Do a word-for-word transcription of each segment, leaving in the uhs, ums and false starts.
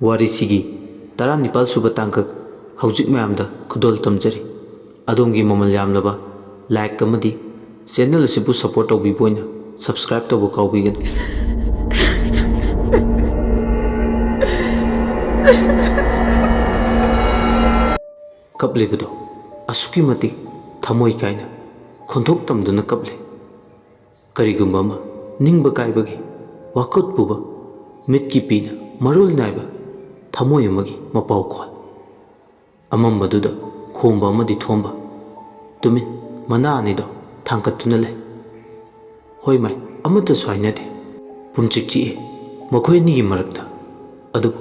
ꯋꯥꯔꯤꯁꯤꯒꯤ ꯇꯔꯥꯅꯤꯄꯥꯜ ꯁꯨꯕ ꯇꯥꯡꯀꯛ ꯍꯧꯖꯤꯛ ꯃꯌꯥꯝꯗ ꯈꯨꯗꯣꯜ ꯇꯝꯖꯔꯤ꯫ ꯑꯗꯣꯝꯒꯤ ꯃꯃꯜ ꯌꯥꯝꯂꯕ like ꯑꯃꯗꯤ channel ꯑꯁꯤꯕꯨ support ꯇꯧꯕꯤꯕ ꯑꯣꯏꯅ subscribe ꯇꯧꯕ ꯀꯥꯎꯕꯤꯒꯅꯨ꯫ ꯀꯞꯂꯤꯕꯗꯣ ꯑꯁꯨꯛꯀꯤ ꯃꯇꯤꯛ ꯊꯃꯣꯏ ꯀꯥꯏꯅ ꯈꯣꯟꯊꯣꯛ ꯇꯝꯗꯨꯅ ꯀꯞꯂꯤ꯫ ꯀꯔꯤꯒꯨꯝꯕ ꯑꯃ ꯅꯤꯡꯕ ꯀꯥꯏꯕꯒꯤ ꯋꯥꯀꯨꯠ ꯄꯨꯕ, ꯃꯤꯠꯀꯤ ꯄꯤꯅ ꯃꯔꯣꯜ ꯅꯥꯏꯕ ꯊꯃꯣꯏ ꯑꯃꯒꯤ ꯃꯄꯥꯎꯈꯣꯜ꯫ ꯑꯃꯝꯕꯗꯨꯗ ꯈꯣꯝꯕ ꯑꯃꯗꯤ ꯊꯣꯝꯕ, ꯇꯨꯃꯤꯟ ꯃꯅꯥ ꯑꯅꯤꯗꯣ ꯊꯥꯡꯒꯠꯇꯨꯅ ꯂꯩ꯫ ꯍꯣꯏ ꯃꯥꯏ, ꯑꯃꯠꯇꯁꯨ ꯍꯥꯏꯅꯗꯦ꯫ ꯄꯨꯝꯆꯤꯛ ꯆꯤꯛꯑꯦ ꯃꯈꯣꯏ ꯑꯅꯤꯒꯤ ꯃꯔꯛꯇ꯫ ꯑꯗꯨꯕꯨ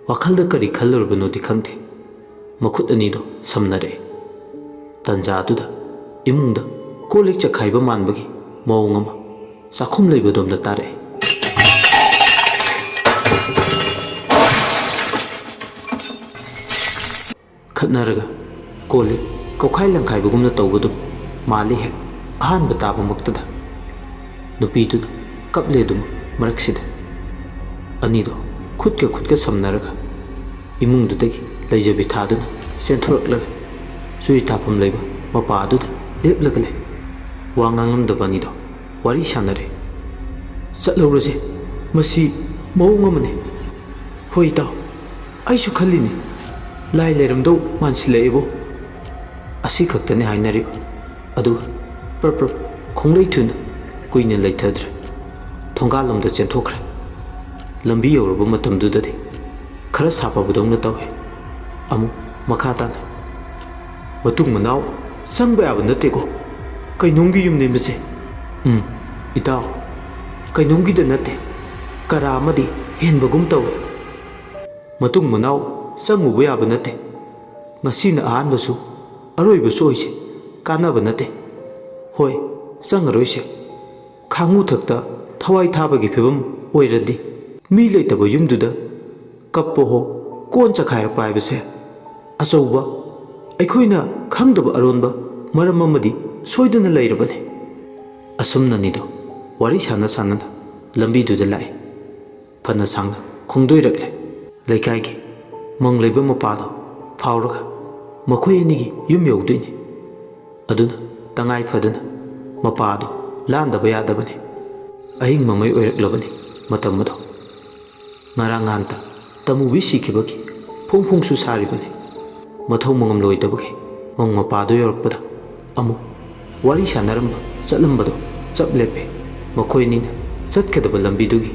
ꯋꯥꯈꯜꯗ ꯀꯔꯤ ꯈꯜꯂꯨꯔꯕꯅꯣꯗꯤ ꯈꯪꯗꯦ꯫ ꯃꯈꯨꯠ ꯑꯅꯤꯗꯣ ꯁꯝꯅꯔꯛꯑꯦ꯫ ꯇꯟꯖꯥꯗꯨꯗ ꯏꯃꯨꯡꯗ ꯀꯣꯜ ꯂꯤꯛ ꯆꯈꯥꯏꯕ ꯃꯥꯟꯕꯒꯤ ꯃꯑꯣꯡ ꯑꯃ ꯆꯥꯛꯈꯨꯝ ꯂꯩꯕꯗꯣꯝꯗ ꯇꯥꯔꯛꯑꯦ꯫ ꯈꯠꯅꯔꯒ ꯀꯣꯜ ꯂꯤꯛ ꯀꯧꯈꯥꯏ ꯂꯪꯈꯥꯏꯕꯒꯨꯝꯅ ꯇꯧꯕꯗꯨ ꯃꯥꯜꯂꯤ ꯍꯦꯛ ꯑꯍꯥꯟꯕ ꯇꯥꯕꯃꯛꯇꯗ꯫ ꯅꯨꯄꯤꯗꯨꯅ ꯀꯞꯂꯦ ꯑꯗꯨꯃꯛ ꯃꯔꯛꯁꯤꯗ꯫ ꯑꯅꯤꯗꯣ ꯈꯨꯠꯀ ꯈꯨꯠꯀ ꯁꯝꯅꯔꯒ ꯏꯃꯨꯡꯗꯨꯗꯒꯤ ꯂꯩꯖꯕꯤ ꯊꯥꯗꯨꯅ ꯆꯦꯟꯊꯣꯔꯛꯂꯒ ꯆꯨꯔꯤ ꯊꯥꯐꯝ ꯂꯩꯕ ꯃꯄꯥ ꯑꯗꯨꯗ ꯂꯦꯞꯂꯒ ꯂꯩ꯫ ꯋꯥ ꯉꯥꯡꯂꯝꯗꯕ ꯑꯅꯤꯗꯣ ꯋꯥꯔꯤ ꯁꯥꯟꯅꯔꯦ꯫ "ꯆꯠꯍꯧꯔꯁꯦ, ꯃꯁꯤ ꯃꯑꯣꯡ ꯑꯃꯅꯤ꯫" "ꯍꯣꯏ ꯏꯇꯥꯎ, ꯑꯩꯁꯨ ꯈꯜꯂꯤꯅꯤ, ꯂꯥꯏ ꯂꯩꯔꯝꯗꯧ ꯃꯥꯟꯁꯤꯜꯂꯛꯑꯦꯕꯣ꯫" ꯑꯁꯤ ꯈꯛꯇꯅꯤ ꯍꯥꯏꯅꯔꯤꯕ꯫ ꯑꯗꯨꯒ ꯄ꯭ꯔꯞ ꯄ꯭ꯔꯞ ꯈꯣꯡꯂꯩ ꯊꯨꯅ ꯀꯨꯏꯅ ꯂꯩꯊꯗ꯭ꯔꯦ꯫ ꯊꯣꯡꯒꯥꯜꯂꯣꯝꯗ ꯆꯦꯟꯊꯣꯛꯈ꯭ꯔꯦ꯫ ꯂꯝꯕꯤ ꯌꯧꯔꯕ ꯃꯇꯝꯗꯨꯗꯗꯤ ꯈꯔ ꯁꯥꯐꯕꯗꯧꯅ ꯇꯧꯏ꯫ ꯑꯃꯨꯛ ꯃꯈꯥ ꯇꯥꯅ, "ꯃꯇꯨꯡ ꯃꯅꯥꯎ ꯆꯪꯕ ꯌꯥꯕ ꯅꯠꯇꯦꯀꯣ, ꯀꯩꯅꯣꯝꯒꯤ ꯌꯨꯝꯅꯦ ꯃꯁꯦ꯫" "ꯎꯝ, ꯏꯇꯥꯎ, ꯀꯩꯅꯣꯝꯒꯤꯗ ꯅꯠꯇꯦ, ꯀꯔꯥ ꯑꯃꯗꯤ ꯍꯦꯟꯕꯒꯨꯝ ꯇꯧꯏ꯫ ꯃꯇꯨꯡ ꯃꯅꯥꯎ ꯆꯪꯉꯨꯕ ꯌꯥꯕ ꯅꯠꯇꯦ꯫ ꯉꯁꯤꯅ ꯑꯍꯥꯟꯕꯁꯨ ꯑꯔꯣꯏꯕꯁꯨ ꯑꯣꯏꯁꯦ, ꯀꯥꯟꯅꯕ ꯅꯠꯇꯦ꯫ ꯍꯣꯏ, ꯆꯪꯉꯔꯣꯏꯁꯦ꯫ ꯈꯥꯡꯉꯨꯊꯛꯇ ꯊꯋꯥꯏ ꯊꯥꯕꯒꯤ ꯐꯤꯕꯝ ꯑꯣꯏꯔꯗꯤ, ꯃꯤ ꯂꯩꯇꯕ ꯌꯨꯝꯗꯨꯗ ꯀꯞꯄ ꯍꯣ, ꯀꯣꯟ ꯆꯈꯥꯏꯔꯛꯄ ꯍꯥꯏꯕꯁꯦ ꯑꯆꯧꯕ, ꯑꯩꯈꯣꯏꯅ ꯈꯪꯗꯕ ꯑꯔꯣꯟꯕ ꯃꯔꯝ ꯑꯃꯗꯤ ꯁꯣꯏꯗꯅ ꯂꯩꯔꯕꯅꯤ꯫" ꯑꯁꯨꯝꯅꯅꯤꯗꯣ ꯋꯥꯔꯤ ꯁꯥꯟꯅ ꯁꯥꯟꯅꯅ ꯂꯝꯕꯤꯗꯨꯗ ꯂꯥꯛꯏ꯫ ꯐꯅ ꯁꯥꯡꯅ ꯈꯣꯡꯗꯣꯏꯔꯛꯂꯦ꯫ ꯂꯩꯀꯥꯏꯒꯤ ꯃꯪ ꯂꯩꯕ ꯃꯄꯥꯗꯣ ꯐꯥꯎꯔꯒ ꯃꯈꯣꯏ ꯑꯅꯤꯒꯤ ꯌꯨꯝ ꯌꯧꯗꯣꯏꯅꯤ꯫ ꯑꯗꯨꯅ ꯇꯉꯥꯏ ꯐꯗꯅ ꯃꯄꯥꯗꯣ ꯂꯥꯟꯗꯕ ꯌꯥꯗꯕꯅꯤ꯫ ꯑꯍꯤꯡ ꯃꯃꯩ ꯑꯣꯏꯔꯛꯂꯕꯅꯤ ꯃꯇꯝ ꯑꯗꯣ꯫ ꯉꯔꯥꯡ ꯉꯍꯥꯟꯇ ꯇꯃꯨꯕꯤ ꯁꯤꯈꯤꯕꯒꯤ ꯐꯣꯡ ꯐꯣꯡꯁꯨ ꯁꯥꯔꯤꯕꯅꯤ꯫ ꯃꯊꯧ ꯃꯉꯝ ꯂꯣꯏꯗꯕꯒꯤ ꯃꯪ ꯃꯄꯥꯗꯣ ꯌꯧꯔꯛꯄꯗ ꯑꯃꯨꯛ ꯋꯥꯔꯤ ꯁꯥꯟꯅꯔꯝꯕ ꯆꯠꯂꯝꯕꯗꯣ ꯆꯞ ꯂꯦꯞꯄꯦ꯫ ꯃꯈꯣꯏ ꯑꯅꯤꯅ ꯆꯠꯀꯗꯕ ꯂꯝꯕꯤꯗꯨꯒꯤ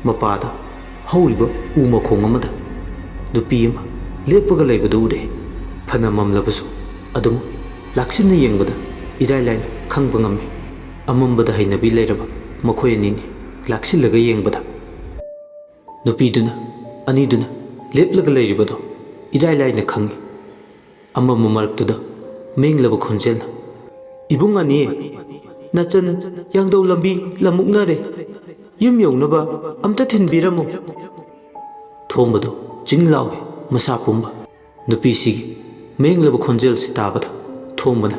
ꯃꯄꯥꯗ ꯍꯧꯔꯤꯕ ꯎ ꯃꯈꯣꯡ ꯑꯃꯗ ꯅꯨꯄꯤ ꯑꯃ ꯂꯦꯞꯄꯒ ꯂꯩꯕꯗꯨ ꯎꯔꯦ꯫ ꯐꯅ ꯃꯝꯂꯕꯁꯨ ꯑꯗꯨꯝ ꯂꯥꯛꯁꯤꯟꯅ ꯌꯦꯡꯕꯗ ꯏꯔꯥꯏ ꯂꯥꯏꯅ ꯈꯪꯕ ꯉꯝꯃꯤ꯫ ꯑꯃꯝꯕꯗ ꯍꯩꯅꯕꯤ ꯂꯩꯔꯕ ꯃꯈꯣꯏ ꯑꯅꯤꯅꯤ꯫ ꯂꯥꯛꯁꯤꯜꯂꯒ ꯌꯦꯡꯕꯗ ꯅꯨꯄꯤꯗꯨꯅ ꯑꯅꯤꯗꯨꯅ ꯂꯦꯞꯂꯒ ꯂꯩꯔꯤꯕꯗꯣ ꯏꯔꯥꯏ ꯂꯥꯏꯅ ꯈꯪꯏ꯫ ꯑꯃꯝꯕ ꯃꯔꯛꯇꯨꯗ ꯃꯦꯡꯂꯕ ꯈꯣꯟꯖꯦꯜꯅ, "ꯏꯕꯨꯡ ꯑꯅꯤ, ꯅꯆꯟ ꯌꯥꯡꯗꯧ ꯂꯝꯕꯤ ꯂꯝꯃꯨꯛꯅꯔꯦ, ꯌꯨꯝ ꯌꯧꯅꯕ ꯑꯝꯇ ꯊꯤꯟꯕꯤꯔꯝꯃꯨ꯫" ꯊꯣꯝꯕꯗꯨ ꯆꯤꯡ ꯂꯥꯎꯏ ꯃꯁꯥ ꯄꯨꯝꯕ꯫ ꯅꯨꯄꯤꯁꯤꯒꯤ ꯃꯦꯡꯂꯕ ꯈꯣꯟꯖꯦꯜꯁꯤ ꯇꯥꯕꯗ ꯊꯣꯝꯕꯅ,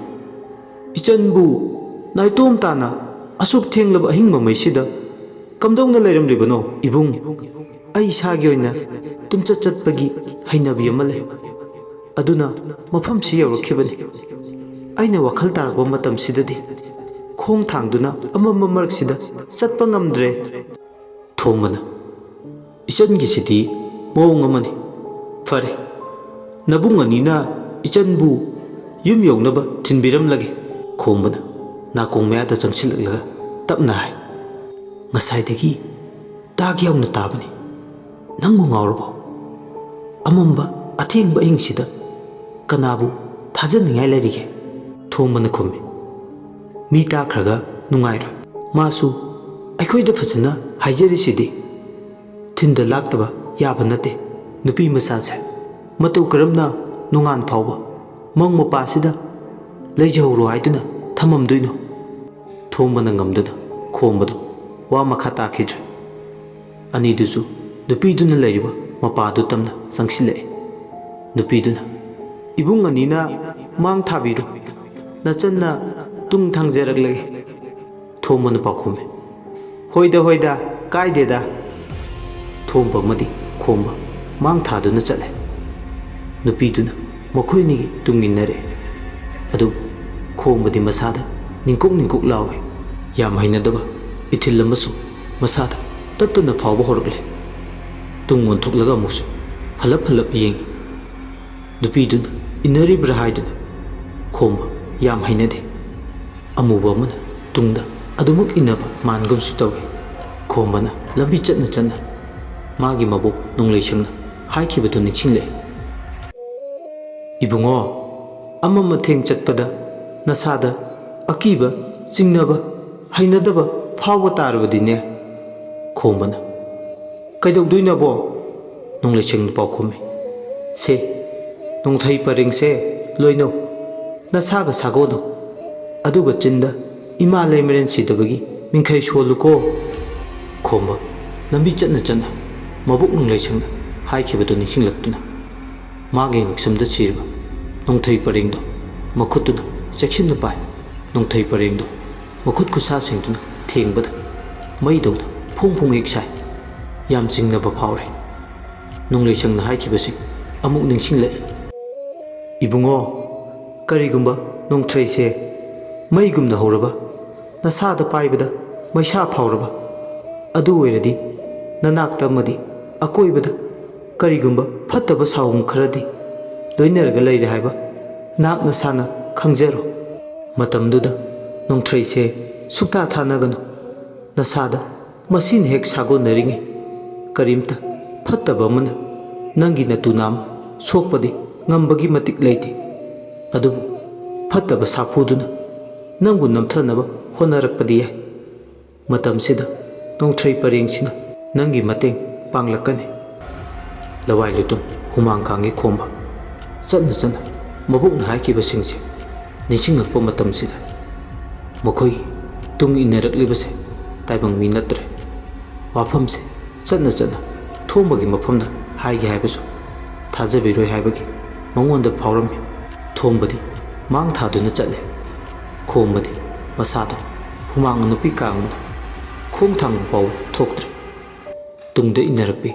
"ꯏꯆꯟꯕꯨ ꯅꯥꯏꯇꯣꯝ ꯇꯥꯅ ꯑꯁꯨꯛ ꯊꯦꯡꯂꯕ ꯑꯍꯤꯡ ꯃꯃꯩꯁꯤꯗ ꯀꯝꯗꯧꯅ ꯂꯩꯔꯝꯂꯤꯕꯅꯣ ꯏꯕꯨꯡ? ꯑꯩ ꯏꯁꯥꯒꯤ ꯑꯣꯏꯅ ꯇꯨꯝꯆꯠ ꯆꯠꯄꯒꯤ ꯍꯩꯅꯕꯤ ꯑꯃ ꯂꯩ꯫ ꯑꯗꯨꯅ ꯃꯐꯝꯁꯤ ꯌꯧꯔꯛꯈꯤꯕꯅꯤ꯫ ꯑꯩꯅ ꯋꯥꯈꯜ ꯇꯥꯔꯛꯄ ꯃꯇꯝꯁꯤꯗꯗꯤ ꯈꯣꯡ ꯊꯥꯡꯗꯨꯅ ꯑꯃꯝꯕ ꯃꯔꯛꯁꯤꯗ ꯆꯠꯄ ꯉꯝꯗ꯭ꯔꯦ꯫" ꯊꯣꯝꯕꯅ, "ꯏꯆꯟꯒꯤꯁꯤꯗꯤ ꯃꯑꯣꯡ ꯑꯃꯅꯤ꯫ ꯐꯔꯦ, ꯅꯕꯨꯡ ꯑꯅꯤꯅ ꯏꯆꯟꯕꯨ ꯌꯨꯝ ꯌꯧꯅꯕ ꯊꯤꯟꯕꯤꯔꯝꯂꯒꯦ꯫" ꯈꯣꯝꯕꯅ ꯅꯥꯀꯣꯡ ꯃꯌꯥꯗ ꯆꯪꯁꯤꯜꯂꯛꯂꯒ ꯇꯞꯅ ꯍꯥꯏ, "ꯉꯁꯥꯏꯗꯒꯤ ꯇꯥꯒꯦ ꯌꯥꯎꯅ ꯇꯥꯕꯅꯤ꯫ ꯅꯪꯕꯨ ꯉꯥꯎꯔꯕꯣ? ꯑꯃꯝꯕ ꯑꯊꯦꯡꯕ ꯑꯍꯤꯡꯁꯤꯗ ꯀꯅꯥꯕꯨ ꯊꯥꯖꯅꯤꯡꯉꯥꯏ ꯂꯩꯔꯤꯒꯦ?" ꯊꯣꯝꯕꯅ ꯈꯨꯝꯃꯤ, "ꯃꯤ ꯇꯥꯈ꯭ꯔꯒ ꯅꯨꯡꯉꯥꯏꯔꯣꯏ꯫ ꯃꯥꯁꯨ ꯑꯩꯈꯣꯏꯗ ꯐꯖꯅ ꯍꯥꯏꯖꯔꯤꯁꯤꯗꯤ꯫ ꯊꯤꯟꯗ ꯂꯥꯛꯇꯕ ꯌꯥꯕ ꯅꯠꯇꯦ ꯅꯨꯄꯤ ꯃꯆꯥꯁꯦ꯫ ꯃꯇꯧ ꯀꯔꯝꯅ ꯅꯣꯡꯉꯥꯟ ꯐꯥꯎꯕ ꯃꯪ ꯃꯄꯥꯁꯤꯗ ꯂꯩꯖꯍꯧꯔꯣ ꯍꯥꯏꯗꯨꯅ ꯊꯝꯃꯝꯗꯣꯏꯅꯣ?" ꯊꯣꯝꯕꯅ ꯉꯝꯗꯨꯅ ꯈꯣꯝꯕꯗꯨ ꯋꯥ ꯃꯈꯥ ꯇꯥꯈꯤꯗ꯭ꯔꯦ꯫ ꯑꯅꯤꯗꯨꯁꯨ ꯅꯨꯄꯤꯗꯨꯅ ꯂꯩꯔꯤꯕ ꯃꯄꯥꯗꯨ ꯇꯝꯅ ꯆꯪꯁꯤꯜꯂꯛꯏ꯫ ꯅꯨꯄꯤꯗꯨꯅ, "ꯏꯕꯨꯡ ꯑꯅꯤꯅ ꯃꯥꯡ ꯊꯥꯕꯤꯔꯣ, ꯅꯆꯟꯅ ꯇꯨꯡ ꯊꯥꯡꯖꯔꯛꯂꯒꯦ꯫" ꯊꯣꯝꯕꯅ ꯄꯥꯎꯈꯨꯝꯃꯤ, "ꯍꯣꯏꯗ, ꯍꯣꯏꯗ, ꯀꯥꯏꯗꯦꯗ꯫" ꯊꯣꯝꯕ ꯑꯃꯗꯤ ꯈꯣꯝꯕ ꯃꯥꯡ ꯊꯥꯗꯨꯅ ꯆꯠꯂꯦ꯫ ꯅꯨꯄꯤꯗꯨꯅ ꯃꯈꯣꯏꯅꯤꯒꯤ ꯇꯨꯡ ꯏꯟꯅꯔꯛꯑꯦ꯫ ꯑꯗꯨꯕꯨ ꯈꯣꯝꯕꯗꯤ ꯃꯁꯥꯗ ꯅꯤꯡꯀꯨꯛ ꯅꯤꯡꯀꯨꯛ ꯂꯥꯎꯏ꯫ ꯌꯥꯝ ꯍꯩꯅꯗꯕ ꯏꯊꯤꯜ ꯑꯃꯁꯨ ꯃꯁꯥꯗ ꯇꯞ ꯇꯞꯅ ꯐꯥꯎꯕ ꯍꯧꯔꯛꯂꯦ꯫ ꯇꯨꯡ ꯑꯣꯟꯊꯣꯛꯂꯒ ꯑꯃꯨꯛꯁꯨ ꯐꯜꯂꯞ ꯐꯜꯂꯞ ꯌꯦꯡꯏ꯫ ꯅꯨꯄꯤꯗꯨꯅ ꯏꯟꯅꯔꯤꯕ꯭ꯔꯥ ꯍꯥꯏꯗꯨꯅ ꯈꯣꯝꯕ ꯌꯥꯝ ꯍꯩꯅꯗꯦ꯫ ꯑꯃꯨꯕ ꯑꯃꯅ ꯇꯨꯡꯗ ꯑꯗꯨꯃꯛ ꯏꯟꯅꯕ ꯃꯥꯟꯒꯨꯝꯁꯨ ꯇꯧꯏ꯫ ꯈꯣꯝꯕꯅ ꯂꯝꯕꯤ ꯆꯠꯅ ꯆꯠꯅ ꯃꯥꯒꯤ ꯃꯕꯣꯛ ꯅꯣꯡꯂꯩꯁꯪꯅ ꯍꯥꯏꯈꯤꯕꯗꯨ ꯅꯤꯡꯁꯤꯡꯂꯛꯏ꯫ "ꯏꯕꯨꯡꯉꯣ, ꯑꯃ ꯃꯊꯦꯡ ꯆꯠꯄꯗ ꯅꯁꯥꯗ ꯑꯀꯤꯕ, ꯆꯤꯡꯅꯕ, ꯍꯩꯅꯗꯕ ꯐꯥꯎꯕ ꯇꯥꯔꯕꯗꯤꯅꯦ?" ꯈꯣꯝꯕꯅ꯫ "ꯀꯩꯗꯧꯗꯣꯏꯅꯣꯕꯣ?" ꯅꯣꯡꯂꯩꯁꯪꯅ ꯄꯥꯎꯈꯨꯝꯃꯤ꯫ "ꯁꯦ, ꯅꯣꯡꯊꯩ ꯄꯔꯦꯡꯁꯦ ꯂꯣꯏꯅꯧ꯫ ꯅꯁꯥꯒ ꯁꯥꯒꯣꯟꯅꯧ꯫ ꯑꯗꯨꯒ ꯆꯤꯟꯗ 'ꯏꯃꯥ ꯂꯩꯃꯔꯦꯟ ꯁꯤꯗꯕꯒꯤ ꯃꯤꯡꯈꯩ ꯁꯣꯜꯂꯨꯀꯣ.'" ꯈꯣꯝꯕ ꯂꯝꯕꯤ ꯆꯠꯅ ꯆꯠꯅ ꯃꯕꯣꯛ ꯅꯣꯡꯂꯩꯁꯪꯅ ꯍꯥꯏꯈꯤꯕꯗꯨ ꯅꯤꯡꯁꯤꯡꯂꯛꯇꯨꯅ ꯃꯥꯒꯤ ꯉꯛꯁꯝꯗ ꯁꯤꯔꯤꯕ ꯅꯣꯡꯊꯩ ꯄꯔꯦꯡꯗꯣ ꯃꯈꯨꯠꯇꯨꯅ ꯆꯦꯛꯁꯤꯟꯅ ꯄꯥꯏ꯫ ꯅꯣꯡꯊꯩ ꯄꯔꯦꯡꯗꯣ ꯃꯈꯨꯠ ꯈꯨꯠꯁꯥꯁꯤꯡꯗꯨꯅ ꯊꯦꯡꯕꯗ ꯃꯩꯗꯧꯅ ꯐꯣꯡ ꯐꯣꯡ ꯍꯦꯛ ꯁꯥꯏ꯫ ꯌꯥꯝ ꯆꯤꯡꯅꯕ ꯐꯥꯎꯔꯦ꯫ ꯅꯣꯡꯂꯩꯁꯪꯅ ꯍꯥꯏꯈꯤꯕꯁꯤꯡ ꯑꯃꯨꯛ ꯅꯤꯡꯁꯤꯡꯂꯛꯏ꯫ "ꯏꯕꯨꯡꯉꯣ, ꯀꯔꯤꯒꯨꯝꯕ ꯅꯣꯡꯊ꯭ꯔꯩꯁꯦ ꯃꯩꯒꯨꯝꯅ ꯍꯧꯔꯕ, ꯅꯁꯥꯗ ꯄꯥꯏꯕꯗ ꯃꯩꯁꯥ ꯐꯥꯎꯔꯕ, ꯑꯗꯨ ꯑꯣꯏꯔꯗꯤ ꯅꯅꯥꯛꯇ ꯑꯃꯗꯤ ꯑꯀꯣꯏꯕꯗ ꯀꯔꯤꯒꯨꯝꯕ ꯐꯠꯇꯕ ꯁꯥꯎꯍꯨꯝ ꯈꯔꯗꯤ ꯂꯣꯏꯅꯔꯒ ꯂꯩꯔꯦ ꯍꯥꯏꯕ ꯅꯍꯥꯛ ꯅꯁꯥꯅ ꯈꯪꯖꯔꯣ꯫ ꯃꯇꯝꯗꯨꯗ ꯅꯣꯡꯊ꯭ꯔꯩꯁꯦ ꯁꯨꯛꯊꯥ ꯊꯥꯅꯒꯅꯨ꯫ ꯅꯁꯥꯗ ꯃꯁꯤꯅ ꯍꯦꯛ ꯁꯥꯒꯣꯟꯅꯔꯤꯉꯩ ꯀꯔꯤꯝꯇ ꯐꯠꯇꯕ ꯑꯃꯅ ꯅꯪꯒꯤ ꯅꯇꯨ ꯅꯥꯝꯃ ꯁꯣꯛꯄꯗꯤ ꯉꯝꯕꯒꯤ ꯃꯇꯤꯛ ꯂꯩꯇꯦ꯫ ꯑꯗꯨꯕꯨ ꯐꯠꯇꯕ ꯁꯥꯐꯨꯗꯨꯅ ꯅꯪꯕꯨ ꯅꯝꯊꯅꯕ ꯍꯣꯠꯅꯔꯛꯄꯗꯤ ꯌꯥꯏ꯫ ꯃꯇꯝꯁꯤꯗ ꯅꯣꯡꯊ꯭ꯔꯩ ꯄꯔꯦꯡꯁꯤꯅ ꯅꯪꯒꯤ ꯃꯇꯦꯡ ꯄꯥꯡꯂꯛꯀꯅꯤ꯫" ꯂꯋꯥꯏ ꯂꯨꯇꯣꯟ ꯍꯨꯃꯥꯡ ꯀꯥꯡꯒꯤ ꯈꯣꯝꯕ ꯆꯠꯅ ꯆꯠꯅ ꯃꯕꯣꯛꯅ ꯍꯥꯏꯈꯤꯕꯁꯤꯡꯁꯦ ꯅꯤꯡꯁꯤꯡꯂꯛꯄ ꯃꯇꯝꯁꯤꯗ ꯃꯈꯣꯏꯒꯤ ꯇꯨꯡ ꯏꯟꯅꯔꯛꯂꯤꯕꯁꯦ ꯇꯥꯏꯕꯪ ꯃꯤ ꯅꯠꯇ꯭ꯔꯦ꯫ ꯋꯥꯐꯝꯁꯦ ꯆꯠꯅ ꯆꯠꯅ ꯊꯣꯝꯕꯒꯤ ꯃꯐꯝꯗ ꯍꯥꯏꯒꯦ ꯍꯥꯏꯕꯁꯨ ꯊꯥꯖꯕꯤꯔꯣꯏ ꯍꯥꯏꯕꯒꯤ ꯃꯉꯣꯟꯗ ꯐꯥꯎꯔꯝꯃꯤ꯫ ꯊꯣꯝꯕꯗꯤ ꯃꯥꯡ ꯊꯥꯗꯨꯅ ꯆꯠꯂꯦ꯫ ꯈꯣꯝꯕꯗꯤ ꯃꯁꯥꯗꯣ ꯍꯨꯃꯥꯡ ꯅꯨꯄꯤ ꯀꯥꯡꯕꯅ ꯈꯣꯡ ꯊꯥꯡꯕ ꯐꯥꯎꯕ ꯊꯣꯛꯇ꯭ꯔꯦ꯫ ꯇꯨꯡꯗ ꯏꯟꯅꯔꯛꯄꯤ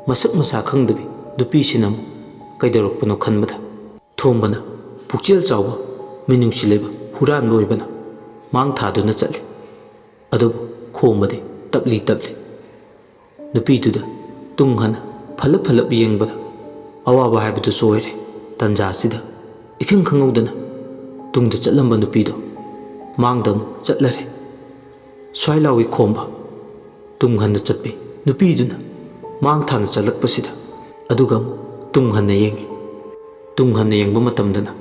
ꯃꯁꯛ ꯃꯁꯥ ꯈꯪꯗꯕꯤ ꯅꯨꯄꯤꯁꯤꯅ ꯑꯃꯨꯛ ꯀꯩꯗꯧꯔꯛꯄꯅꯣ ꯈꯟꯕꯗ, ꯊꯣꯝꯕꯅ ꯄꯨꯛꯆꯦꯜ ꯆꯥꯎꯕ, ꯃꯤꯅꯨꯡꯁꯤ ꯂꯩꯕ ꯍꯨꯔꯥꯟꯕ ꯑꯣꯏꯕꯅ ꯃꯥꯡ ꯊꯥꯗꯨꯅ ꯆꯠꯂꯤ꯫ ꯑꯗꯨꯕꯨ ꯈꯣꯝꯕꯗꯤ ꯇꯞꯂꯤ ꯇꯞꯂꯤ꯫ ꯅꯨꯄꯤꯗꯨꯗ ꯇꯨꯡ ꯍꯟꯅ ꯐꯠꯂꯞ ꯐꯠꯂꯞ ꯌꯦꯡꯕꯗ ꯑꯋꯥꯕ ꯍꯥꯏꯕꯗꯨꯁꯨ ꯑꯣꯏꯔꯦ꯫ ꯇꯟꯖꯥꯁꯤꯗ ꯏꯈꯪ ꯈꯪꯍꯧꯗꯅ ꯇꯨꯡꯗ ꯆꯠꯂꯝꯕ ꯅꯨꯄꯤꯗꯣ ꯃꯥꯡꯗ ꯑꯃꯨꯛ ꯆꯠꯂꯔꯦ꯫ ꯁ꯭ꯋꯥꯏ ꯂꯥꯎꯏ ꯈꯣꯝꯕ꯫ ꯇꯨꯡ ꯍꯟꯅ ꯆꯠꯄꯤ ꯅꯨꯄꯤꯗꯨꯅ ꯃꯥꯡ ꯊꯥꯅ ꯆꯠꯂꯛꯄꯁꯤꯗ ꯑꯗꯨꯒ ꯑꯃꯨꯛ ꯇꯨꯡ ꯍꯟꯅ ꯌꯦꯡꯉꯤ꯫ ꯇꯨꯡ ꯍꯟꯅ ꯌꯦꯡꯕ ꯃꯇꯝꯗꯅ